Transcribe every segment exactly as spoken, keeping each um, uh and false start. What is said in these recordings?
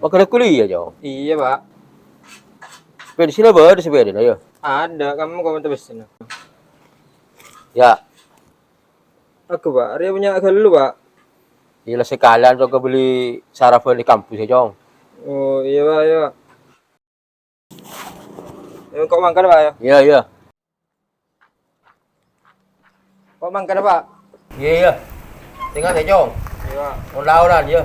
Pagghâlâ kuliah, Cong? Iyâ, Pak. Bensinna bâdâ sapèdâna, yâ? Adâ, kamu kok minta bensin? Yâ. Aku, Pak, arèya punya ghâllu, Pak. Iyâ, la sakalèyan, Cong, kabelli sarapan è kampus, yâ, Cong. Oh, iyâ, Pak, iyâ, Pak. Yâ, kok mangkana, Pak, yâ? Iyâ, iyâ. Kok mangkana, Pak? Iyâ, iyâ. Sènga', yâ, Cong. Iyâ, Pak. Mon laonan, yâ.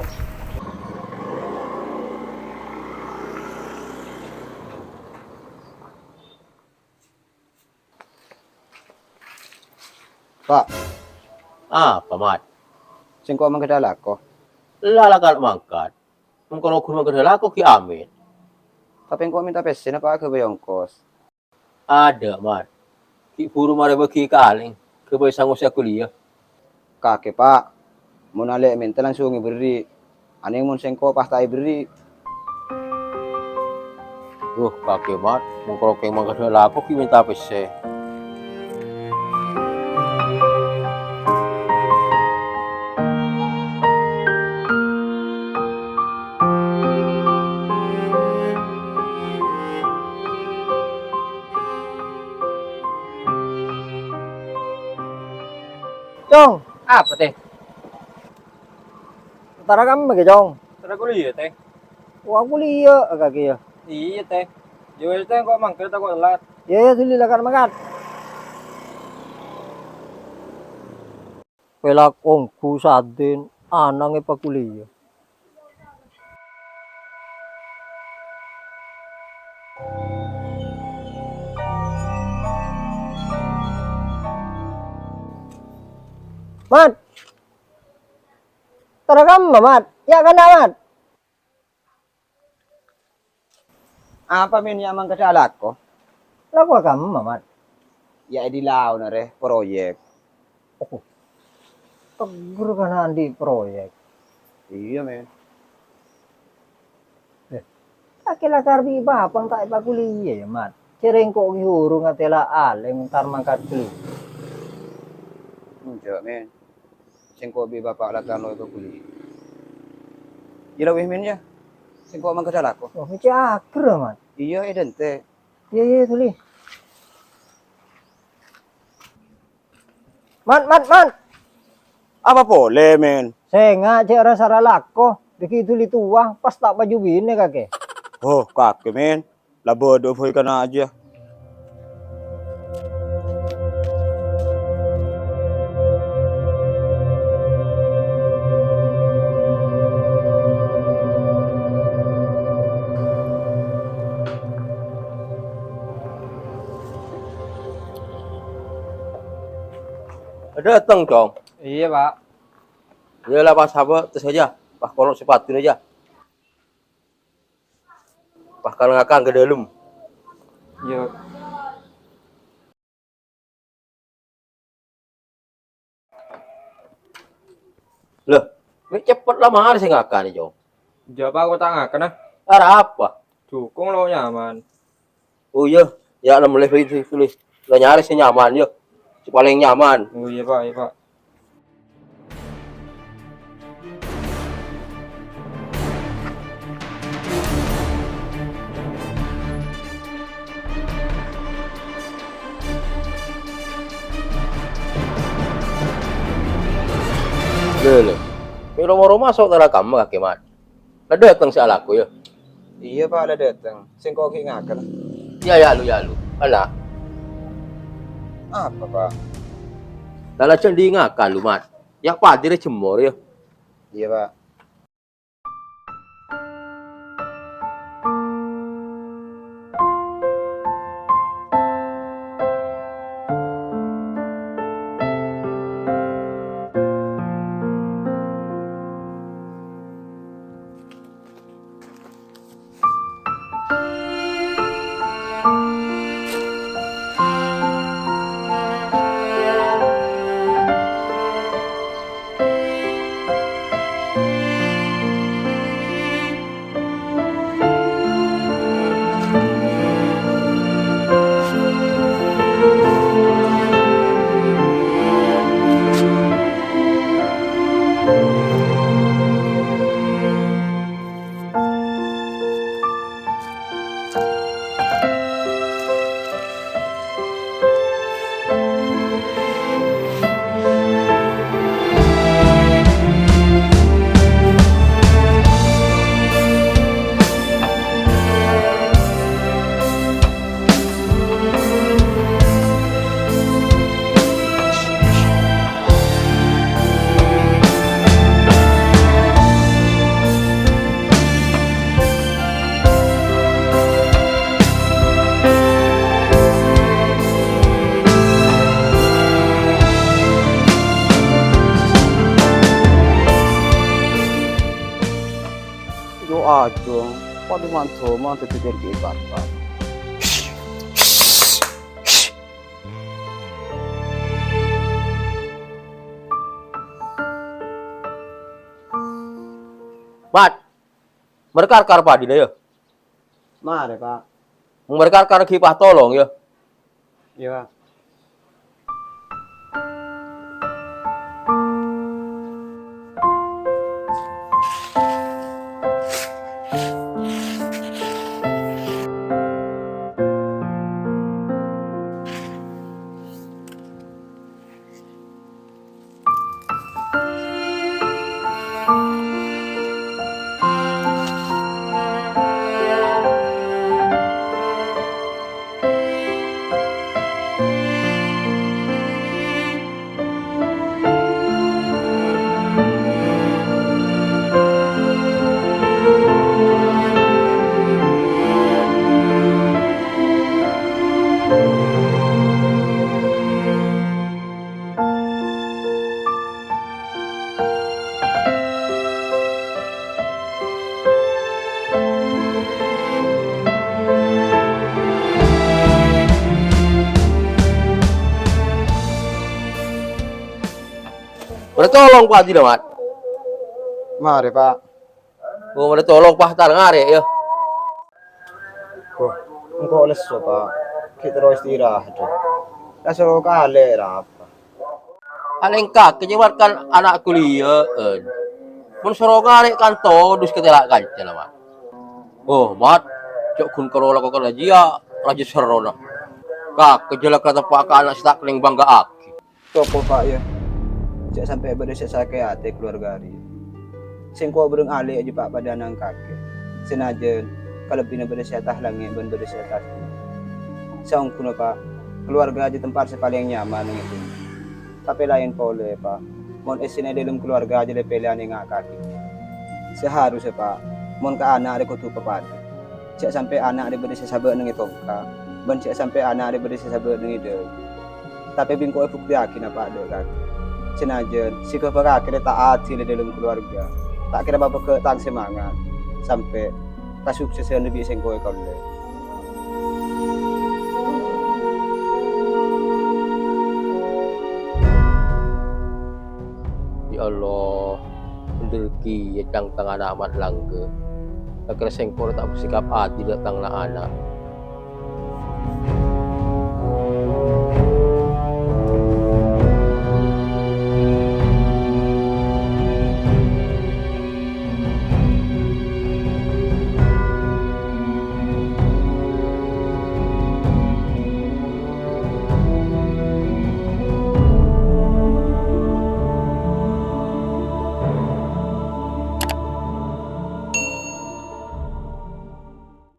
Pak. Apa, Mat? Sèngko' mangkadhâ alako. La, la, kal mangkat. Mongko rogun mangkadhâ alako ghi' amèt. Tapè engko' mènta pèssèna, Pak, aghâbây ongkos. Adâ', Mat. Ghi' buru marè bâgi kalèng, ghâbây sango sè kuliah. Kakè, Pak. Mon alè' mènta langsung èberri'. Anèng mon sèngko' pas ta' èberri'. Wah, kakè, Mat. Mongko rokèng mangkadhâ alako ghi' mènta pèssè. Cong, apa, Tè? Entara kamma kè, Cong? Entara kuliah, Tè. Wah, kuliah, kakè, yâ? Iyâ, Tè. Yâ wes, Tè, engko' mangkat, tako' telat. Yâ, yâ, dhuli, la kan mangkat. Pèlak ongghu sadin ana'na èpakuliah. Mat! Tara kamma, Mat? Yâ' kana', Mat? Apa, Mèn, yâ' mangkadhâ alako? Lako kamma, Mat? Yâ' è dilaona rè, proyek. Oh, tegghâr kana' andi' proyek. Iyâ, Mèn. Eh, kakè la karbi bapang ta' èpakuliah, yâ, Mat? Jhâ' rèng engko' ghi' urung atè la alèng entar mangkat kuliah. Enjâ', Mèn. Sèngko' bi' bapa' la terro èpakuliah. Iyâ la wis, Mèn, yâ. Sèngko' mangkadhâ alako. Oh, cè' aghâr, Mat. Iyâ, è dântè'. Iyâ, iyâ, dhuli. Mat, Mat, Mat. Apa polè, Mèn? Sènga' cè' ra-sara lako. Dhâggi' dhuli towa, pas ta' paju binè kakè. Oh, kakè, Mèn. La bâdâ bhâi kana' jâ. Dâteng, Cong. Iyâ, Pak. Iyâ la, pas apa, tes aja. Pas kolok sepatuna aja. Pas kal ngakang ka dâlem. Iyâ. Loh, mè' cepet la marè sè ngakana, Cong. Jhâ' apa kok ta' ngakana? Arapa? Jukung lo nyaman. Oh iyâ, yâ' la mellè bhâi, bhâi, bhâi. La nyarè sè nyaman, yâ. Sè palèng nyaman. Oh iyâ, Pak, iyâ, Pak. Lho, lho. Mè' roma-roma so' tara kamma kakè, Mat. La dâteng sè alako, yâ? Iyâ, Pak, la dâteng. Sèngko' ghi' ngakana. Yâ, yâ, lu, yâ, lu. Ala. Apa, Pak? La, la, jhâ' andi' ngakana lu, Mat. Yâ, padirè jemmor, yâ. Iyâ, Pak. Ajjhâ, padâ mandhâma dhâddhi dhâddhi karpa. Mat, marè karkar padina, yâ? Marè, Pa'. Marè karkar ghi' pas tolong, yâ? Iyâ, Pa'. Marè tolong, Pa', dhina, Mat. Marè, Pa'. Oh, marè tolong, Pa', tar ngarè', yâ. Wah, engko' lesso, Pa'. Ghi' terro istirahat, yâ. La soro kalè, ra apa? Alèngka kècewat kan ana' kuliyahan. Mon soro ngarè' kan todus katèla' kanca la, Mat. Oh, Mat, jhâ' ghun karo lakokan rajia, rajia serrona. Ka, kejala ka teppa' ka ana' sè ta' kennèng bângga'aghi. Toko, Pa', yâ. Jhâ' sampè' bâdâ sè sakè' atè kalowarga rèya. Sèngko' bhâreng alè' jhâ' pa-, padâ anangkaghi. Sanajjhân kalebbina bâdâ sè attas langngè' bân bâdâ sè attas bunnè. Saongghuna, Pa', kalowarga jhâ' tempat sè palèng nyaman neng è dhunnya. Tapè laèn polè, Pa', mon èssèna è dhâlem kalowarga jhâ' lè-pèlè anèngnga'aghi. Saharussa, Pa', mon ka ana' rè kodhu papadâ. Jhâ' sampè' ana' rè bâdâ sè sabâ' neng è tongka', bân jhâ' sampè' ana' rè bâdâ sè sabâ' neng è dhâlem. Tapè bi' engko' èbuktèyaghi napa' dâ' kakè. Sanajjhân sè èghâbâkkaghi rè ta' adil è dhâlem kalowarga, ta' kèra mapeggâ' tang semangat, sampè' kasuksesan lebbi sèngko' èkaollè. Ya Allah, bhendher kèya cangtangnga Mat Langga. Kakè sèngko' ta' bersikap adil dâ' tang na'-ana'.